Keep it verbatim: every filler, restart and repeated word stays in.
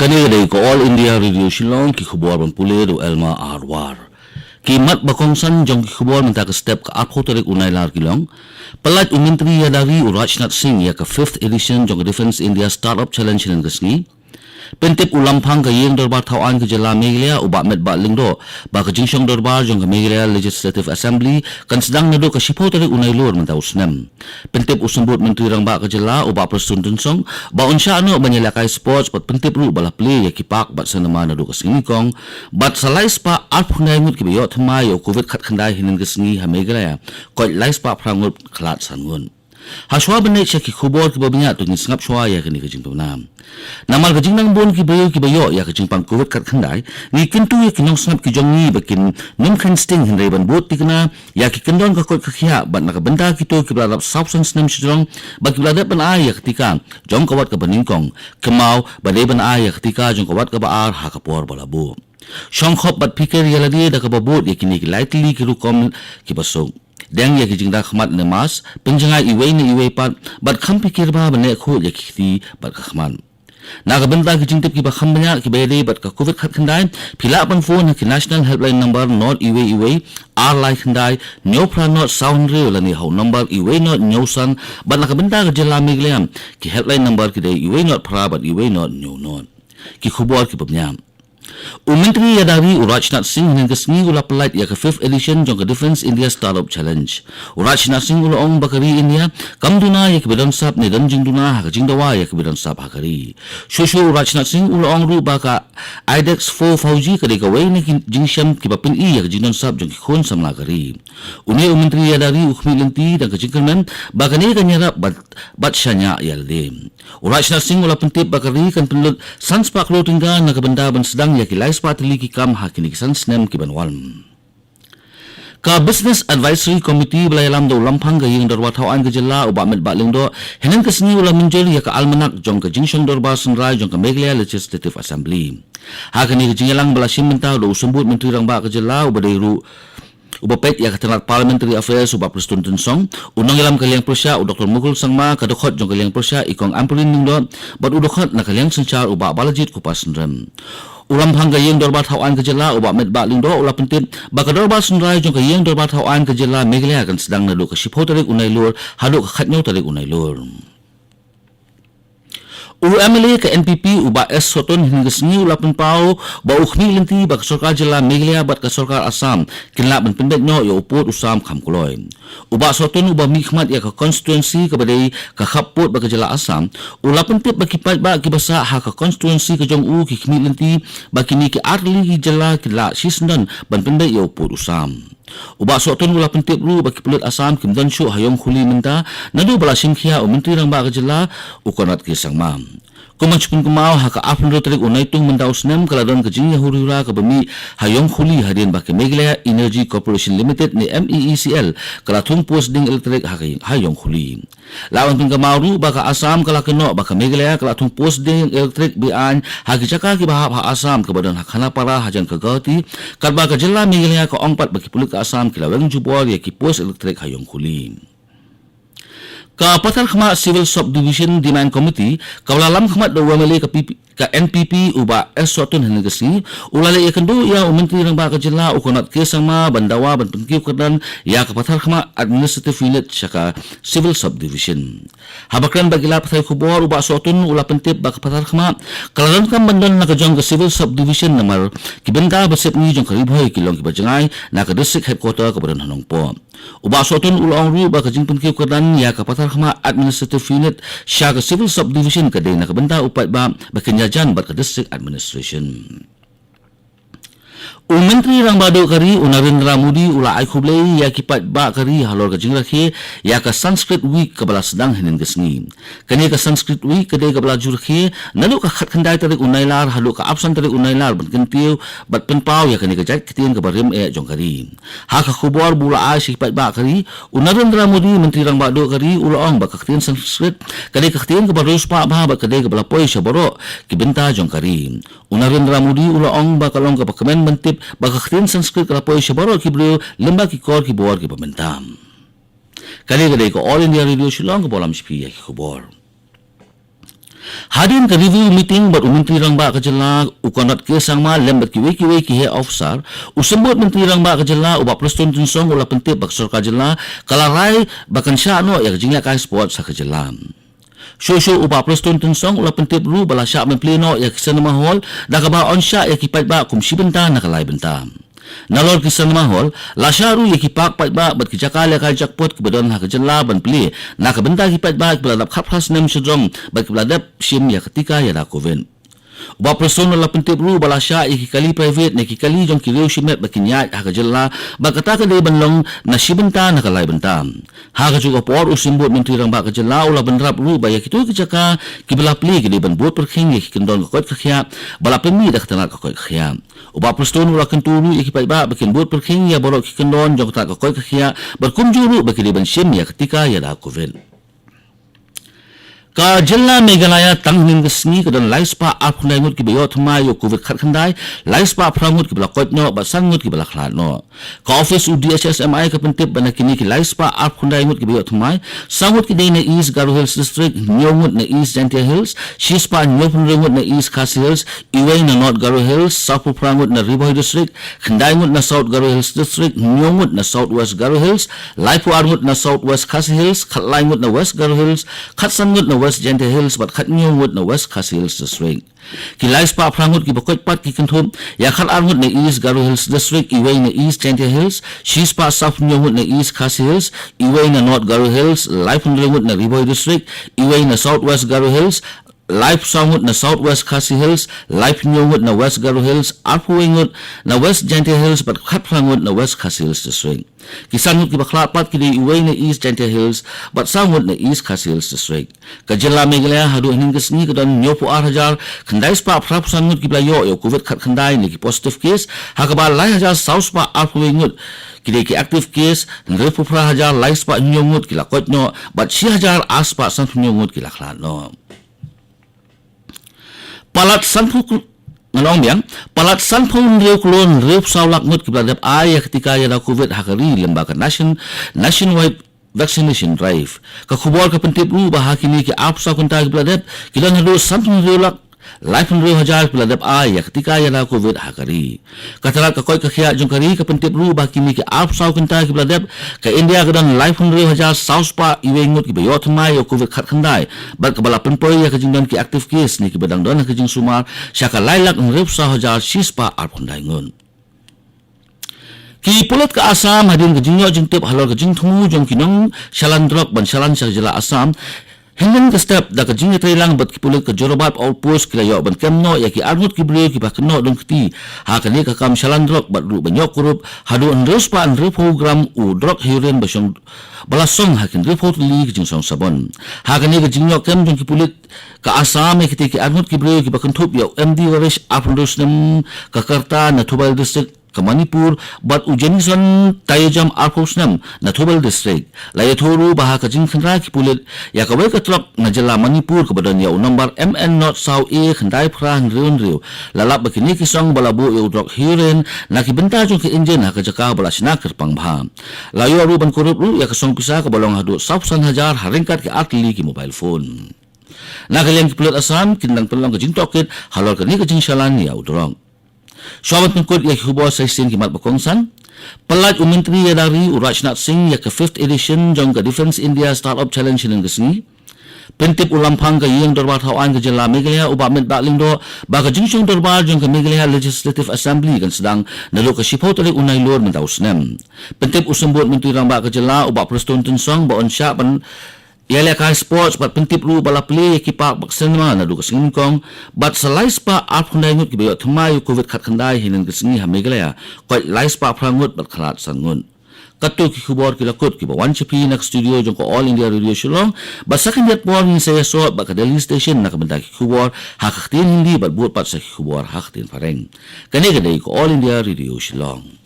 Kane ka dei ka All India Radio Shillong, ki khubor ban pule da u Elma Arwar. Ki mat ba kongsan jong ki khubor mynta ka step ka arphew tarik u Nailar ki long: Pyllait u Myntri Ïada Ri u Rajnath Singh ïa ka fifth edition jong ka Defence India Startup Challenge hynnin ka sngi. Pyntip u Lamphang ka Ïing Dorbar Thaw Aiñ ka Jylla Meghalaya u Bah Metbah Lyngdoh ba ka jingshong dorbar jong ka Meghalaya Legislative Assembly kan sdang naduh ka shiphew tarik u Nailur mynta u snem. Pyntip u Symbud Myntri Rangbah ka Jylla u Bah Prestone Tynsong ba un shah noh ban ïalehkai sports, bad pyntip ruh ba la plie ïa ki park bad cinema naduh ka sngi Nyngkong, bad sa lai spah arphew khyndai ngut kiba ïoh thymmai ïa u Covid khatkhyndai hynnin ka sngi ha Meghalaya, koit lai spah phra ngut khlad san ngut. Hashwa ban leit sha ki khubor kiba bniah, to ngin sngap shwa ïa kane ka jingpynbna. Namar ka jingnang bun ki briew kiba ïoh ïa ka jingpang Covid khatkhyndai, ngi kyntu ïa ki nongsngap ki jong ngi ba kin nym kheiñ sting hynrei ban bud thikna ïa ki kyndon ka koit ka khiah, bad na ka bynta kito kiba la dap saw phew san snem shajrong ba kiba la dep ban ai ïa ka tika jong ka wat kaba nyngkong, kynmaw ba dei ban ai ïa ka tika jong ka wat kaba ar ha ka por ba la buh. Shong khop bad pyrkhat ïa lade da kaba bud ïa kine ki lai tylli ki rukom kiba suk. Deng ïa ki jingdakhmat ne mask, pynjngai iwei na iwei pat, bad kham pyrkhat bha ban neh khuid ïa ki kti bad ka khmat. Na ka bynta ki jingtip kiba kham bniah kiba ïadei bad ka Covid khatkhyndai, phi lah ban phone ha ki National Helpline Number not iwei iwei, ar lai khyndai, hynñiew phra not saw hynriew lane ha u number iwei not hynñiew san, bad na ka bynta ka Jylla Meghalaya, ki helpline number ki dei iwei not phra bad iwei not hynñiew not. Ki khubor kiba bniah. U Myntri Ïada Ri u Rajnath Singh hynnin ka sngi u la pyllait ïa ka fifth edition jong ka Defence India Startup Challenge. U Rajnath Singh u la ong ba ka ri India kam duna ïa kiba don sap ne don jingduna ha ka jingdawa ïa kiba don sap ha ka ri. Shuh shuh u Rajnath Singh u la ong ruh ba ka IDEX four Fauji ka dei kawei na ki jingshem kiba pyni ïa ka jingdon sap jong ki khun samla ka ri. Une u Myntri Ïada Ri u khmih lynti da ka jingkyrmen ba kane kan ïarap bad, bad shaniah ïa lade. U Rajnath Singh u la pyntip ba ka ri kan pynlut san spah klur tyngka na ka bynta ban sdang ïa ki lai spah tylli ki kam ha kine ki san snem ki ban wan. Ka Business Advisory Committee ba la ïalam da u Lamphang ka Ïing Dorbar Thaw Aiñ ka Jylla u Bah Metbah Lyngdoh hynnin ka sngi u la mynjur ïa ka almanak jong ka jingshong dorbar synrai jong ka Meghalaya Legislative Assembly. Ha kane ka jingïalang ba la shim bynta da u Symbud Myntri Rangbah ka Jylla uba dei ruh uba peit ïa ka tnat Parliamentary Affairs u Bah Prestone Tynsong, u nongïalam ka liang pyrshah u Doktor Mukul Sangma, ka dkhot jong ka liang pyrshah i Kong Ampareen Lyngdoh, bad u dkhot na ka liang synshar u Bah Balajied Khupa Synrem. U Lamphang ka Ïing Dorbar Thaw Aiñ ka Jylla u Bah Metbah Lyngdoh u la pyntip ba ka dorbar synrai jong ka Ïing Dorbar Thaw Aiñ ka Jylla Meghalaya kan sdang naduh ka shiphew tarik u Nailur haduh ka khathynñiew tarik u Nailur. U MLA ka NPP u Bah S Sohtun hynnin ka sngi u la pynpaw ba u khmih lynti ba ka sorkar jylla Meghalaya bad ka sorkar Assam kin lah ban pynbeit noh ïa u pud u sam kham kloi. U Bah Sohtun uba mihkhmat ïa ka constituency kaba dei ka khappud bad ka jylla Assam, u la pyntip ba ki paidbah kiba sah ha ka constituency ka jong u ki khmih lynti ba kine ki artylli ki jylla kin lah shisyndon ban pynbeit ïa u pud u sam. U Bah Sohtun u la pyntip ruh ba ki pulit Assam kim don shuh ha Ïongkhuli mynta naduh ba la shim khia u Myntri Rangbah ka jylla u Conrad K Sangma. Kum ban shu pynkynmaw, ha ka arphew hynriew tarik u Naitung mynta u snem ka la don ka jingïakhun riewra kaba mih ha Ïongkhuli hadien ba ka Meghalaya Energy Corporation Limited ne MEECL ka la thung post ding elektrik ha ka, ha Ïongkhuli. La wan pynkynmaw ruh ba ka Assam ka la kynnoh ba ka Meghalaya ka la thung post ding elektrik be-aiñ ha ki jaka kiba hap ha Assam kaba don ha Khanapara hajan ka Guwahati, katba ka jylla Meghalaya ka ong pat ba ki pulit ka Assam ki la weng jubor ïa ki post elektrik ha Ïongkhuli. Ka Patharkhmah Civil Sub Division Demand Committee kaba la lam khmat da u MLA ka PP, ka NPP u Bah S Sohtun hynnin ka sngi, u la leit ïakynduh ïa u Myntri Rangbah ka jylla u Conrad K Sangma ban dawa ban pynkiew kyrdan ïa ka Patharkhmah Administrative Unit sha ka Civil Sub Division. Haba kren bad ki lad pathai khubor, u Bah Sohtun u la pyntip ba ka Patharkhmah ka la donkam ban don la ka jong ka Civil Sub Division namar ki bynta ba sepngi jong ka Ri Bhoi ki long kiba jngai na ka District Headquarter kaba don ha Nongpoh. U Bah Sohtun u la ong ruh ba ka jingpynkiew kyrdan ïa ka Patharkhmah Administrative Unit sha ka Civil Sub Division ka dei na ka bynta u paidbah ba kin ïajan bad ka District Administration. U Myntri Rangbah Duh ka ri u Narendra Modi u la ai khublei ïa ki paidbah ka ri halor ka jingrakhe ïa ka Sanskrit Week kaba la sdang hynnin ka sngi. Kane ka Sanskrit Week ka dei kaba la ju rakhe naduh ka khatkhyndai tarik u Nailar haduh ka arphew san tarik u Nailar ban kyntiew bad pynpaw ïa kane ka jait ktien kaba rim eh jong ka ri. Ha ka khubor ba u la ai sha ki paidbah ka ri, u Narendra Modi, Myntri Rangbah Duh ka ri, u la ong ba ka ktien Sanskrit ka dei ka ktien kaba riewspah bha bad ka dei kaba la poi sha baroh ki bynta jong ka ri. U Narendra Modi u la ong ba ka long kaba kmen ban tip ba ka ktien Sanskrit ka la poi sha baroh ki briew lyngba ki kor ki bor kiba mynta. Kane ka dei ka All India Radio Shillong kaba lam sha phi ïa ki khubor. Hadien ka review meeting bad u Myntri Rangbah ka jylla u Conrad K Sangma lem bad kiwei kiwei ki heh officer, u Symbud Myntri Rangbah ka jylla u Bah Prestone Tynsong u la pyntip ba ka sorkar jylla ka la rai ba kan shah noh ïa ka jinglehkai sports ha ka jylla. Shuh shuh u Bah Prestone Tynsong u la pyntip ruh ba la shah ban plie noh ïa ki cinema hall da kaba yn shah ïa ki paidbah kum shi bynta na ka lai bynta. Nalor ki cinema hall, la shah ruh ïa ki park paidbah bad ki jaka lehkai jackpot kiba don ha ka jylla ban plie na ka bynta ki paidbah kiba la dap khatphra snem shajrong bad kiba la dep shim ïa ka tika ïada covid. U Bah Prestone u la pyntip ruh ba la shah ïa ki kali private ne ki kali jong ki riew shimet ba kin ïaid ha ka jylla bad kata ka dei ban long na shi bynta na ka lai bynta. Ha kajuh ka por u Symbud Myntri Rangbah ka jylla u la bynrap ruh ba ïa kito ki jaka kiba la plie ki dei ban bud pyrkhing ïa ki kyndon ka koit ka khiah ba la pynmih da ka tnat ka koit ka khiah. U Bah Prestone u la kyntu ruh ïa ki paidbah ba kin bud pyrkhing ïa baroh ki kyndon jong ka tnat ka koit ka khiah bad kumjuh ruh ba ki dei ban shim ïa ka tika ïada covid. Ka jylla Meghalaya tang hynnin ka sngi ka don lai spah arphew khyndai ngut kiba ïoh thymmai ïa u covid khatkhyndai, lai spah phra ngut kiba la koit noh bad san ngut kiba la khlad noh. Ka office u D H S M I ka pyntip ba na kine ki lai spah arphew khyndai ngut kiba ïoh thymmai, saw ngut ki dei na East Garo Hills District, hynñiew ngut na East Jaintia Hills, shi spah hynñiewphew hynriew ngut na East Khasi Hills, iwei na North Garo Hills, sawphew phra ngut na Ri Bhoi District, khyndai ngut na South Garo Hills District, hynñiew ngut na South West Garo Hills, laiphew ar ngut na South West Khasi Hills, khatlai ngut na West Garo Hills, khatsan ngut na West Jaintia Hills bad khathynñiew ngut na West Khasi Hills District. Ki lai spah phra ngut kiba koit pat ki kynthup ïa khatar ngut na East Garo Hills District, iwei na East Jaintia Hills, shi spah sawphew hynñiew ngut na East Khasi Hills, iwei na North Garo Hills, laiphew hynriew ngut na Ri Bhoi District, iwei na South West Garo Hills, laiphew saw ngut na South West Khasi Hills, laiphew hynñiew ngut na West Garo Hills, arphew wei ngut na West Jaintia Hills bad khatphra ngut na West Khasi Hills District. Ki san ngut kiba khlad pat ki dei iwei na East Jaintia Hills bad saw ngut na East Khasi Hills District. Ka jylla Meghalaya haduh hynnin ka sngi ka don hynñiewphew ar hajar khyndai spah phraphew san ngut kiba la ïoh ïa u covid khatkhyndai ne ki positive case, ha kaba lai hajar saw spah arphew wei ngut ki dei ki active case, hynriewphew phra hajar lai spah hynñiew ngut ki la koit noh bad shi hajar ar spah sanphew hynñiew ngut ki la khlad noh. Palat sanphew kl-, ngan ong biang, palat sanphew hynriew klur hynriewphew saw lak ngut kiba la dep ai ïa ka tika ïada covid ha ka ri lyngba ka nation, nationwide vaccination drive. Ka khubor ka pyntip ruh ba ha kine ki arphew saw kynta kiba la dep, ki don haduh sanphew hynriew lak laiphew hynriew hajar kiba la dep ai ïa ka tika ïada covid ha ka ri. Ka tnat ka koit ka khiah jong ka ri ka pyntip ruh ba ha kine ki arphew saw kynta kiba la dep, ka India ka don laiphew hynriew hajar saw spah iwei ngut kiba ïoh thymmai ïa u covid khatkhyndai bad kaba la pynpoi ïa ka jingdon ki active case ne kiba dang don ha ka jingsumar sha ka lai lak hynriewphew saw hajar shi spah arphew khyndai ngut. Ki pulit ka Assam hadien ka jingïoh jingtip halor ka jingthmu jong ki nongshalan drok ban shalan sha ka jylla Assam, hynnin ka step da ka jingïatreilang bad ki pulit ka Jorabat Outpost ki la ïoh ban kem noh ïa ki ar ngut ki briew kiba kynnoh dum kti ha kane ka kam shalan drok bad ruh ban ïoh kurup haduh hynriew spah hynriewphew gram u drok heroin ba shong ba la song ha ki hynriewphew tylli ki jingsong sabon. Ha kane ka jingïoh kem jong ki pulit ka Assam ïa kitei ki ar ngut ki briew kiba kynthup ïa u M D Varesh arphew hynriew snem ka Karta na Thoubal District ka Manipur bad u Jenison Taijam arphew snem na Thoubal District. La ïathuh ruh ba ha ka jingkhynra ki pulit ïa kawei ka trok na jylla Manipur kaba don ïa u nombar M N not saw A khyndai phra hynriew hynriew. La lap ba kine ki song ba la buh ïa u drok heroin na ki bynta jong ka injin ha ka jaka ba la shna kyrpang bha. La ïoh ruh ban kurup ruh ïa ka song pisa kaba long haduh sawphew san hajar ha ryngkat ki ar tylli ki mobile phone. Na ka liang ki pulit Assam kin dang pynlong ka jingtohkit halor kane ka jingshalan ïa u drok. Shuwa ban pynkut ïa ki khubor sa shisien ki mat ba kongsan. Pyllait u Myntri ïada ri u Rajnath Singh ïa ka fifth edition jong ka Defence India Startup Challenge hynnin ka sngi. Pyntip u Lamphang ka Ïing Dorbar Thaw Aiñ ka jylla Meghalaya u Bah Metbah Lyngdoh ba ka jingshong dorbar jong ka Meghalaya Legislative Assembly kan sdang naduh ka shiphew tarik u Nailur mynta u snem. Pyntip u Symbud Myntri Rangbah ka jylla u Bah Prestone Tynsong ba yn shah ban ïalehkai sports bad pyntip ruh ba la plie ïa ki park bad cinema naduh ka sngi nyngkong bad sa lai spah arphew khyndai ngut kiba ïoh thymmai ïa u covid khatkhyndai hynnin ka sngi ha Meghalaya, koit lai spah phra ngut bad khlad san ngut. Katto ki khubor ki la kut kiba wan sha phi na ka studio jong ka All India Radio Shillong, bad sa khyndiat por ngin sa ïasnoh bad ka Delhi Station na ka bynta ki khubor ha ka ktien Hindi bad bud pat sa ki khubor ha ka ktien Phareng. Kane ka dei ka All India Radio Shillong.